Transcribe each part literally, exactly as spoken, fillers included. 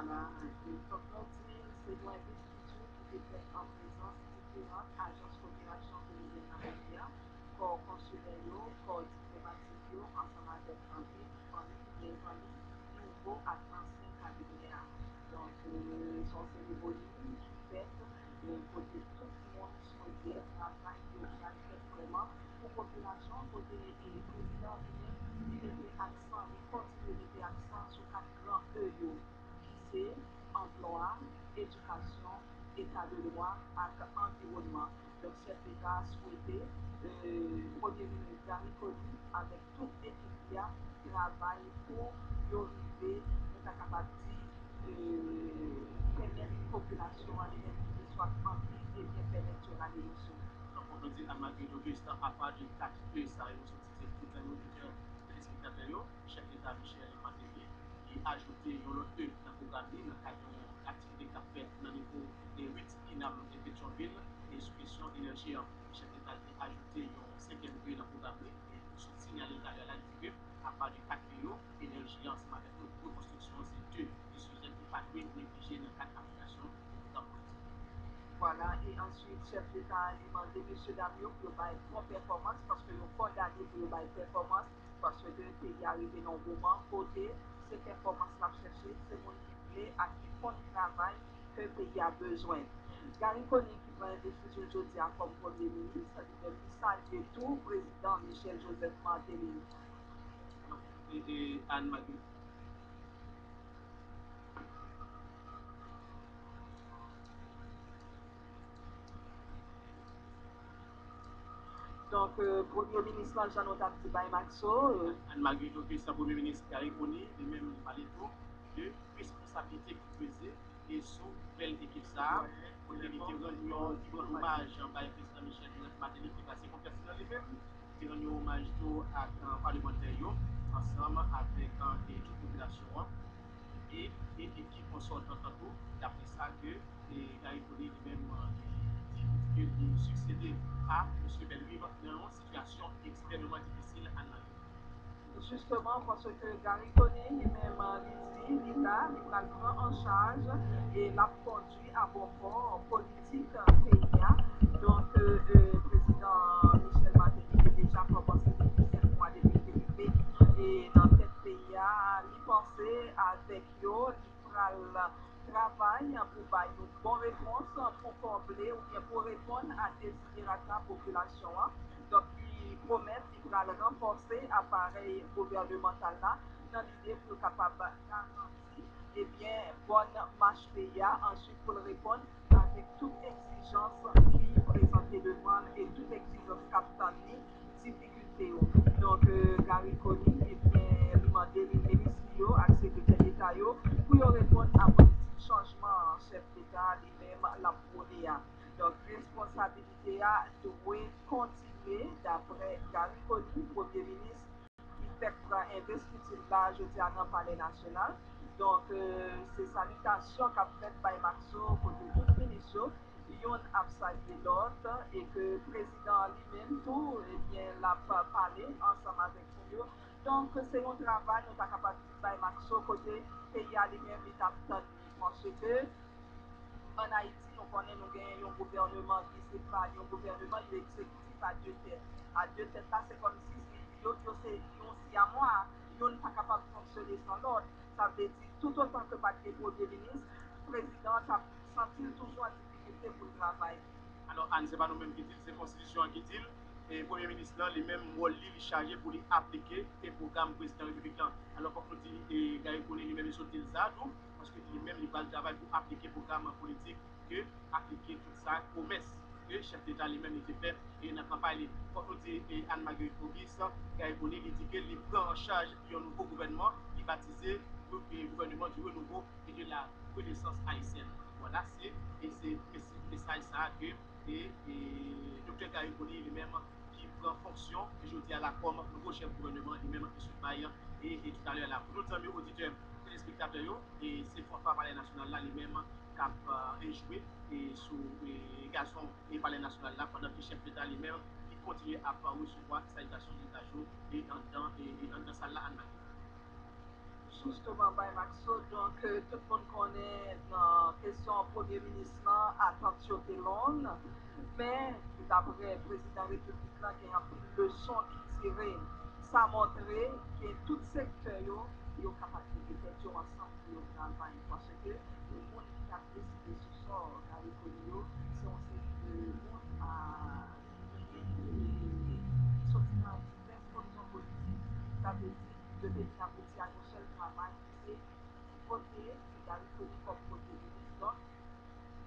Vwala, e kòm nou di, se yon envestitir ki te fèt an prezans diferan ajans koperasyon ke nou gen nan peyi a, kò konsilè yo, kò diplomatik yo, ansanm avèk anpil fanmi, vye zanmi, nouvo ak ansyen kabinè a. Donk, e, se yon seremoni ki fèt, e, kote tout moun swete travay yo pral fèt vrèman pou popilasyon, kote, e, prezidan li menm, li mete aksan, li kontinye mete aksan sou kat gran E yo, ki se anplwa, edikasyon, eta de dwa ak anviwònman. Donk, chèf deta a swete, e, Premye Minis Garry Conille avèk tout ekip li a travay pou yo rive, nou ta kapab di, e, pèmèt popilasyon an li menm ki te swaf anpil, ebyen, pèmèt yo rale yo sou. Donk, fòk nou di Anne Marguerite Auguste, apa de kat E sa yo soti, se tout zanmi oditè, telespektatè yo, chèf deta Michel Martelly, li ajoute yon lòt E nan pwogram li nan kad yon aktivite k ap fèt nan nivo de uit INAM de Petyonvil, e sou kesyon enèji an. Chèf deta te ajoute yon senkyèm E nan pwogram li, e sou sinyale talè a la, li di ke apa de kat E yo, enèji ansanm avèk rekonstriksyon an, se de de sijè ki pa dwe neglije nan kad aplikasyon pwogram politik. Vwala, e answit, chèf deta a, li mande mesye dam yo pou yo bay bon pèfòmans, paske yo kondane pou yo bay pèfòmans, paske peyi a rive nan yon moman kote se pèfòmans l ap chèche, se moun ki vle ak ki konn travay ke peyi a bezwen. Garry Conille ki pran envestiti l jodi a kòm premye minis, li menm li salye tou prezidan Michel Joseph Martelly. E, e, Anne Marguerite. Donk, e, premye minis lan, jan nou t ap di bay Maxo, e, Anne Marguerite Auguste, premye minis Garry Conille, li menm li pale tou de responsabilite ki peze e sou bèl ekip sa a, kote li te rann yon, li rann omaj bay prezidan Michel Joseph Martelly ki pase konfyans li nan li menm, li te rann yon omaj tou ak, e, palmantè yo, ansanm avèk, e, e, tout popilasyon an, e, e ekip konsòtan tou, daprè sa ke, e, Garry Conille li menm, e, li di, ke li siksede a mesye Bellerive nan yon sitiyasyon ekstrèmeman difisil, Anne Marie. Jisteman, paske Garry Conille li menm, li di li la, li pral pran an chaj e l ap kondui abòkò politik peyi a. Donk, e, e, prezidan Michel Martelly te deja kòmanse depi senk mwa depi l te rive, e nan tèt peyi a, li panse avèk yo, li pral travay pou bay yon bon repons, pou konble oubyen pou reponn a deziderata popilasyon an. Donk, li pwomèt li pral ranfòse aparèy gouvènemantal la nan lide pou l kapab garanti, ebyen, bòn mach peyi a, answit pou l reponn avèk tout egzijans ki prezante devan l e tout egzijans k ap tann li, difikilte yo. Donk, e, Garry Conille, ebyen, li mande li minis li yo ak sekretè deta yo pou yo reponn a politik chanjman chèf deta li menm l ap pwone a. Donk, responsabilite a dwe kontinye, daprè Garry Conille, premye minis ki fèk pran envestiti l la jodi a nan Palè Nasyonal. Donk, e, se salitasyon k ap fèt bay Maxo kote tout minis yo, youn ap salye lòt, e ke prezidan an li menm tou, ebyen, l ap pale ansanm avèk moun yo. Donk, se yon travay nou ta kapab di bay Maxo kote peyi a li menm li t ap tann li. Paske ann Ayiti, nou konnen nou gen yon gouvèneman ki se pa yon gouvèneman, yon egzekitif a de tèt. A de tèt la, se kòmsi se, yo, yo se yon syamwa, youn pa kapab fonksyone san lòt. Sa vle di, toutotan ke pa t gen premye minis, prezidan an t ap santi l toujou an difikilte pou l travay. Alò, Anne, se pa nou menm ki di l, se konstitisyon an ki di l. E premye minis lan, li menm, wòl li, li chaje pou li aplike e pwogram prezidan repiblik lan. Alò, fòk nou di, e Garry Conille, li menm, li sot di l sa tou, paske li menm, li pral travay pou aplike pwogram politik ke aplike tout sa, pwomès ke chèf deta li menm li te fè, e nan kanpay li. Fòk nou di, e Anne Marguerite Auguste, Garry Conille, li di ke li pran an chaj yon nouvo gouvènman, li batize, e, Gouvernement du Renouveau et de la Renaissance Haïtienne. Vwala, se, e se, e se mesaj sa a ke, e, e Doktè Garry Conille li menm ki pran fonksyon jodi a la kòm nouvo chèf gouvèneman li menm ki sot bay, e, e toutalè la. Pou tout zanmi oditè, telespektatè yo, e se fanfa Palè Nasyonal la li menm k ap, e, jwe, e sou, e, gazon, e, Palè Nasyonal la, pandan ke chèf deta li menm li kontinye ap resevwa salitasyon delegasyon, e anndan, e, e anndan sal la, Anne Marie. Jisteman, bay Maxo, donk, euh, tout moun konnen nan kesyon premye minis lan, atant yo te long, men daprè prezidan repiblik lan, gen anpil leson ki tire. Sa montre ke tout sektè yo, yo kapab mete tèt yo ansanm pou yo travay, paske moun ki ap deside sou sò Garry Conille yo, se yon seri de moun a, ki soti nan divès orizon politik. Sa vle di, yo te vin ap retire yon sèl travay ki se vote Garry Conille kòm premye minis. Donk,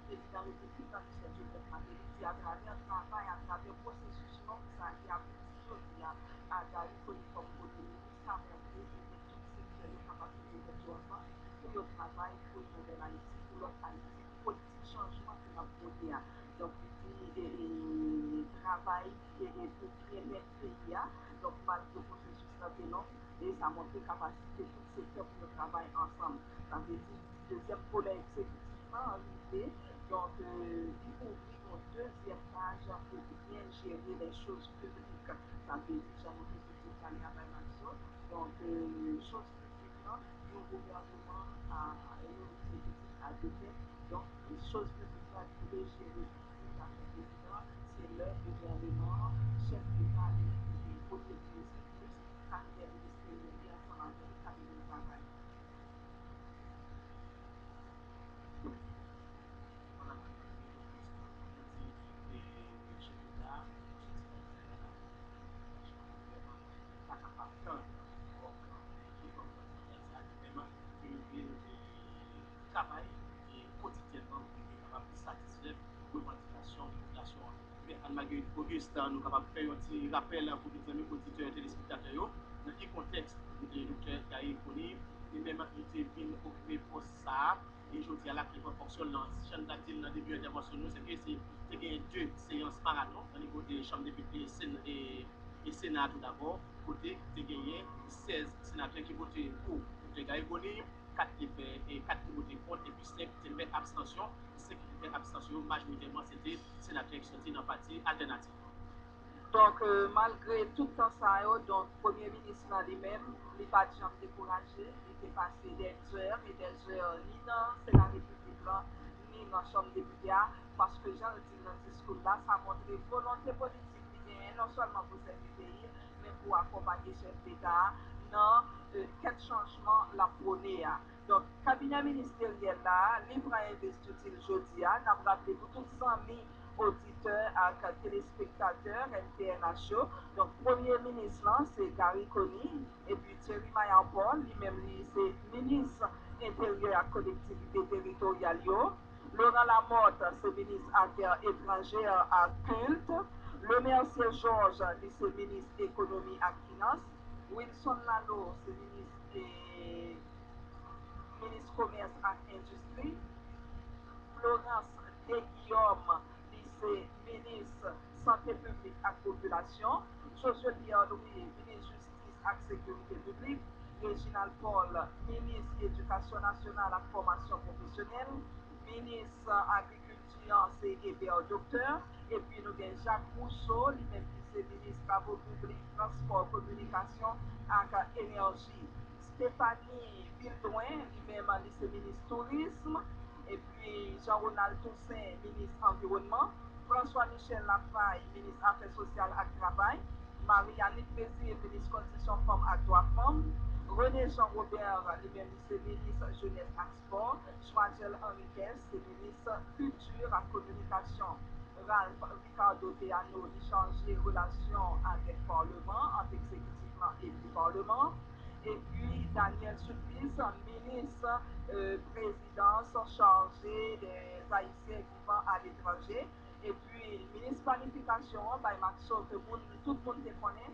prezidan repiblik lan, Michel Joseph Martelly, di atravè travay, atravè pwosesis long sa ki abouti jodi a a Garry Conille kòm premye minis, sa montre ke tout sektè yo kapab mete tèt yo ansanm pou yo travay pou yon nouvèl Ayiti, pou lòt Ayiti, pou politik chanjman ke n ap pwone a. Donk, li di, e, e, travay, e, e, pou byennèt peyi a. Donk, malgre pwosesis lan te long, e sa montre kapasite tout sektè pou yo travay ansanm. Sa vle di, dezyèm volè egzekitif lan rive, donk, euh, li ouvri yon dezyèm paj pou byen jere les choses publiques. Sa vle di, jan nou te di talè a bay Maxo, donk, euh, choz piblik lan, yon gouvèneman a, a, yon egzekitif a de tèt. Donk, choz piblik la, pou yo jere piblik, daprè prezidan, se lè gouvèneman an, chèf deta li menm, li gen premye minis li, kandida ministeryèl li ansanm avèk kabinè travay. Travay kotidyènman pou yo kapab satisfè revandikasyon popilasyon an. Men Anne Marguerite Auguste, nou kapab fè yon ti rapèl pou tout zanmi oditè, telespektatè yo, nan ki kontèks doktè Garry Conille li menm li te vin okipe pòs sa a, e jodi a la ki pran fonksyon nan, jan n t ap di l nan debi entèvansyon nou, se ke se te gen de seyans maraton nan nivo de chanm depite, sen, e, e Sena a tou dabò, kote te genyen sèz senatè ki vote pou doktè Garry Conille, kat te fè, e kat te vote kont, epi senk te fè abstansyon, senk ki te fè abstansyon yo, majoritèman, se te senatè ki soti nan pati altènatif. Donk, euh, malgre tout tan sa yo, donk, premye minis lan li menm, li pa t janm dekouraje, li te pase dèzè e dèzè ni nan Sena Repiblik lan, ni nan Chanm Depite a, paske jan l di l nan diskou l la, sa montre volonte politik li genyen, non sèlman pou sèvi peyi l, men pou akonpaye chèf deta a nan, euh, kèk chanjman l ap pwone a. Donk, kabinè ministeryèl la, li pran envestiti l jodi a. N ap raple pou tout zanmi oditè ak telespektatè M T N H yo. Donk, premye minis lan, se Garry Conille, epi Thierry Mayard Paul, li menm, li se minis enteryè ak kolektivite teritoryal yo. Laurent Lamothe, se minis afè etranjè ak kilt. Lemercier Georges, li se minis ekonomi ak finans. Wilson Laleau, se minis, e, minis komès ak endistri. Florence Deguillaume, li se minis sante piblik ak popilasyon. Josué Pierre Louis, minis jistis ak sekirite piblik. Reginald Paul, minis edikasyon nasyonal ak fòmasyon pwofesyonèl. Minis agrikilti an, se Eber Docteur. Epi nou gen Jacques Rousseau, li menm ki se minis travo piblik, transpò, kominikasyon ak enèji. Stéphanie Villedrouin, li menm, li se minis tourism. Epi Jean Ronald Toussaint, minis anviwònman. François Michel Lafaille, minis afè sosyal ak travay. Marie Annick Mézile, minis kondisyon fanm ak dwa fanm. René Jean Robert, li menm, li se minis jenès ak spò. Joagel Henriquez, se minis kilti ak kominikasyon. Ralph Ricardo Théano, li chaje relasyon avèk palman, ant egzekitif lan epi palman. Epi Daniel Supplice, minis, euh, prezidans, chaje dè Ayisyen vivan aletranje. Epi minis planifikasyon an, bay Maxo, ke moun, tout moun te konnen,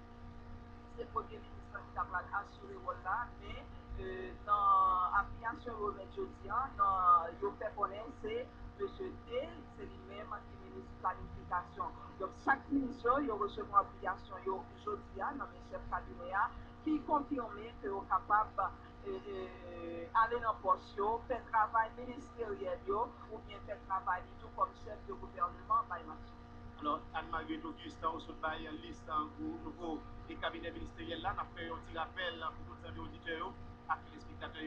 se premye minis lan ki ta pral asire wòl la, men, euh, nan afiyasyon yo remèt jodi a, nan, yo fè konnen se mesye D, se li menm ki minis planifikasyon. Donk, chak minis yo, yo resevwa afiyasyon yo jodi a nan men chèf kabinè a, ki konfime ke yo kapab, euh, euh, ale nan pòs yo, fè travay ministeryèl yo, oubyen fè travay li tou kòm chèf de gouvèneman bay Maxo. Alò, Anne Marguerite Auguste, ou sot bay lis pou nouvo kabinè ministeryèl la. N ap fè yon ti rapèl pou tout zanmi oditè yo ak telespektatè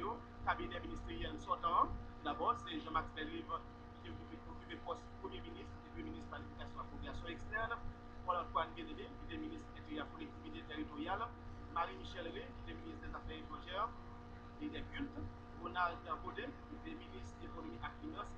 Kabinè ministeryèl sòtan an. Toudabò, se Jean-Max Bellerive ki te okipe, okipe pòs Premye Minis epi Minis Planifikasyon ak Koperasyon Ekstèn, Paul Antoine Guédélé ki te Minis Enteryè, Kolektivite Teritoryal, Marie Michelle Rey ki te Minis dèzafè etranjè e dè kilt, Ronald Caudé ki te Minis Ekonomi ak Finans,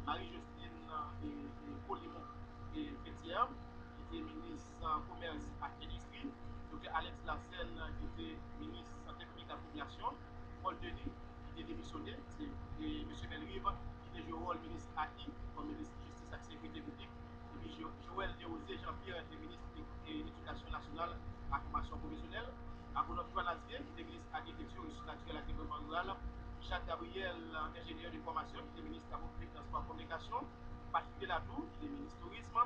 Marie Jocelyne e, e, Colimon e, Féthière ki te Minis Komès ak Endistri, Doktè Alex Larsen ki te Minis Sante Piblik ak Popilasyon, Paul Denis ki te demisyone, se e, Mesye Bellerive ki te jwe wòl Minis A I kòm Minis Jistis ak Sekirite Piblik, epi Jo- Joël Dérosé Jean-Pierre te Minis e, Edikasyon Nasyonal ak Fòmasyon Pwofesyonèl, Agonòm Joanne Asbé ki te Minis Agrikilti, Resous Natirèl ak Devlopman Riral, Jacques Gabriel, enjenyè de fòmasyon ki te Minis Travo Piblik, Transpò ak Kominikasyon, Patrick Delatour ki te Minis Tourism,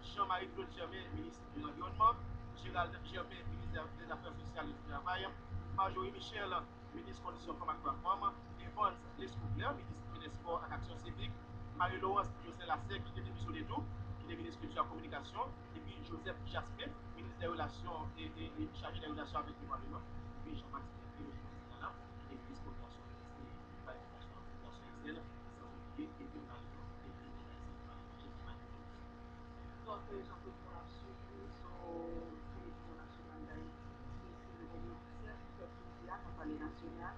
Jean Marie Claude Germain, Minis de Lanviwònman, Gérald Germain, Minis dè Zafè Sosyal e di Travay, Marjorie Michel, Minis Kondisyon Fanm ak Dwa Fanm, Evans Lescourt Claire, Minis dè Spò ak Aksyon Sivik, Marie Laurence Jocelyn Lassay ki te demisyone tou, ki te Minis Kilti ak Kominikasyon, epi Joseph Jasmin, Minis dè Relasyon e, e, e chaje dè relasyon avèk gouvènman, epi Jean-Max Bellerive, Prezidan la, ki te Minis Koperasyon Minis e Planifikasyon ak Koperasyon Ekstèn, san oubliye Edwin Marie Jean, ki te Minis Dèfè Etranjè, Jean-Marie Bellerive. Donk, jan tout moun ap swiv nou sou televizyon nasyonal Dayiti, se seremoni ofisyèl ki fèt jodi a nan Palè Nasyonal,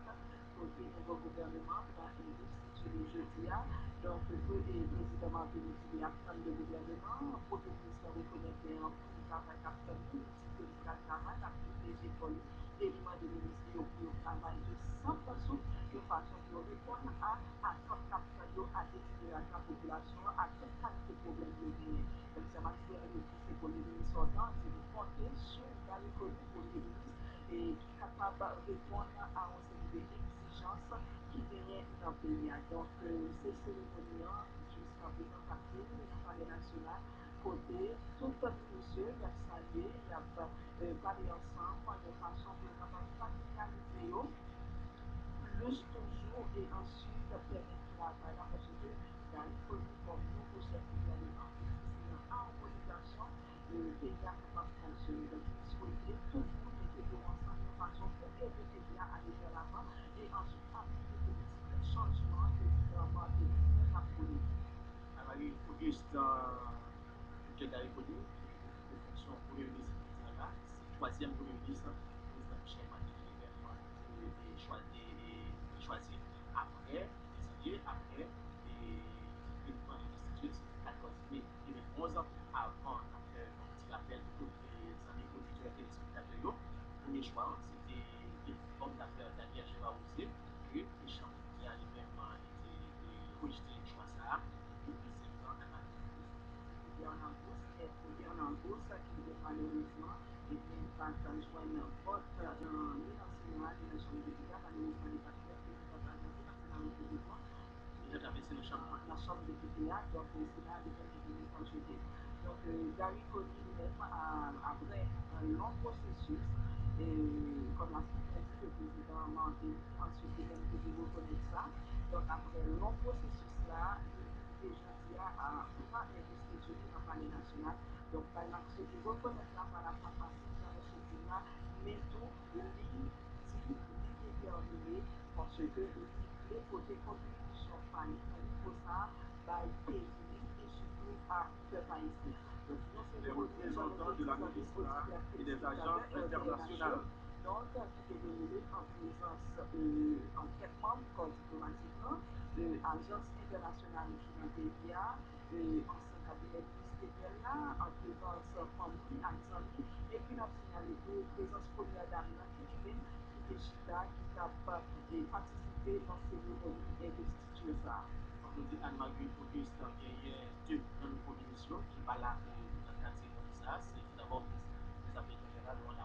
kote nouvo gouvènman pran envestisyon li jodi a. Donk, pre- e prezidan Martinique li ap tann de gouvènman, premye minis lan rekonèt gen anpil travay k ap tann li, li di ke li pral travay, l ap pwoteje kò li, e li mande minis li yo pou yo travay de san pran souf yon fason pou yo reponn a atant k ap tann yo, a desiderata popilasyon an, a tout kalite pwoblèm yo genyen. Komisè Max Bellerive ki se premye minis sòtan di li konte sou Garry Conille, premye minis, e ki kapab reponn a yon seri de egzijans ki genyen nan peyi a. Donk, se seremoni an jis nan prezan k ap vin nan Palè Nasyonal, kote tout minis yo, y ap salye, y ap pale ansanm yon fason pou yo kapab familyarize yo plis toujou e answit pèmèt travay la, paske Garry Conille kòm nouvo chèf gouvènman, se nan amonizasyon peyi a kapab fonksyone. Donk, li swete tout moun mete yo ansanm yon fason pou ede peyi a ale vè lavan e answit aplike politik chanjman prezidan Martelly menm l ap promete. Garry Auguste, Doktè Garry Conille, ki okipe fonksyon Premye Minis jodi a la, se twazyèm Premye Minis Prezidan Michel Martelly li menm te chwazi, te chwazi apre dèzanye, apre li te fin pran envestiti, se katòz me de mil onz, avan n ap fè yon ti rapèl pou tout zanmi oditè e telespektatè yo. Premye chwa an, se te lòm dafè Daniel Gérard Rosier, ke Echanm Mondyal li menm li te rejte chwa sa a. Pou dezyèm nan, Hernán Gousse. Hernán Gousse, Hernán Gousse ki malerezman, ebyen, pa t jwenn vòt nan, ni nan Sena, ni nan Chanm Depite a, malerezman, li pa t fè, li pa t travèse, paske nan Repiblik lan, li te travèse nan Chanm, nan Chanm Depite a, donk, Sena li konnen li pa jete. Donk, Garry Conille li menm, apre yon long pwosesis, e kòm la sitwayen di ke prezidan Martelly answit li menm te rekonèt sa. Donk, apre long pwosesis la, li rive jodi a, a pran envestiti li nan Palè Nasyonal. Donk, bay Max Bellerive rekonèt la pa la fwa fasil nan envestiti la, men tou, li di li detèmine paske li vle pote kontribisyon pa li nan nivo sa a bay peyi li e sitou a pèp ayisyen. Donk, yon seremoni jan nou te di, zanmi oditè e telespektatè R T N H yo, donk, ki te dewoule an prezans, e, an kèk manm kò diplomatik lan, e, ajans entènasyonal ki nan peyi a, e, ansyen kabinè ministeryèl la, an prezans fanmi ak zanmi, epi n ap siyale tou prezans premyè dam nan ki li menm ki te chita, ki t ap, e, patisipe nan seremoni envestiti sa a. Fòk nou di Anne Marie Auguste genyen de nan nouvo minis yo ki pa la, e, nan kad seremoni sa a. Se toudabò minis dèzafè etranjè la, Laurent